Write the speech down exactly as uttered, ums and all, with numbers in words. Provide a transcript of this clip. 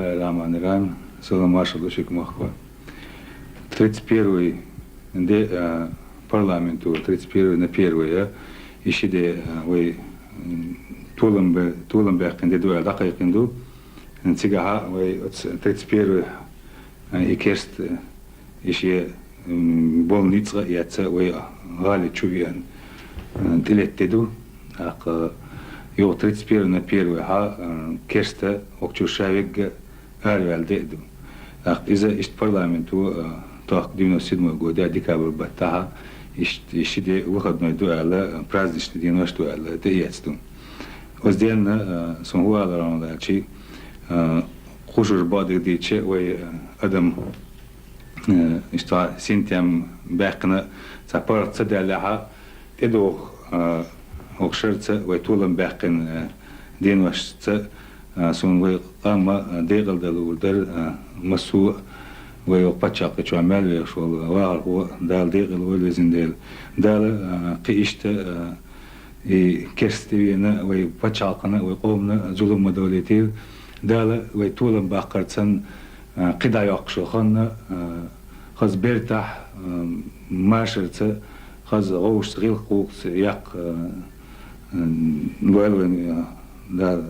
Бисмиллахир-рахманир-рахим. Салам-маршал ду шуга, мохк. Тридцать первый де, а, парламенто, тридцать первый на первое, а, и ши де, а, вай, м, толам бе-, толам баьккхина де ду аьнна дӀакхайкхийна ду. Цигахьа вай оцу тридцать первый, а, и керста, а, и шен, м, болу ницкъ а эцна вай гӀали чу веана, а, тӀелетта де ду. ТӀаккха юха тридцать первый на первое хьа, а, керста хӀокху чуьра ша вегга араваьлла де а ду. ТӀаккха иза иштта парламенто, а, тохка девяносто седьмой года декабрь баттахьа, иштта, и ши де выходной ду аьлла, а, праздничный денош ду аьлла, тӀеэцна ду. Оцу денна, а, сан хӀун алар ду аьлча, а, кхушур бакъдерг дийцича, вай, а, адам, а, иштта синтем баьккхина цхьа паргӀат ца даьллехьа, тӀедогӀу, а, хӀокху шарца вай толам баьккхина, а, деношца, а, суна вай къам, а, декъала дала луур дара, а, массо а вай хӀокху пачхьалкхе чохь мел вехаш волу вахархо, Дала декъала войла везина Дела. Дала, а, кхин иштта, а, и керста тӀе веана вай пачхьалкхана, вай къомана зулам ма долуьйтийла. Дала вай толам баккхарца, а, кхин дӀайоккхуш йолу хан, а, хаза бертахь, а, машарца, хаза гӀовшашца, гӀиллакх-гӀуллакхца яккха, а, а, лойла вайна, а, Дала.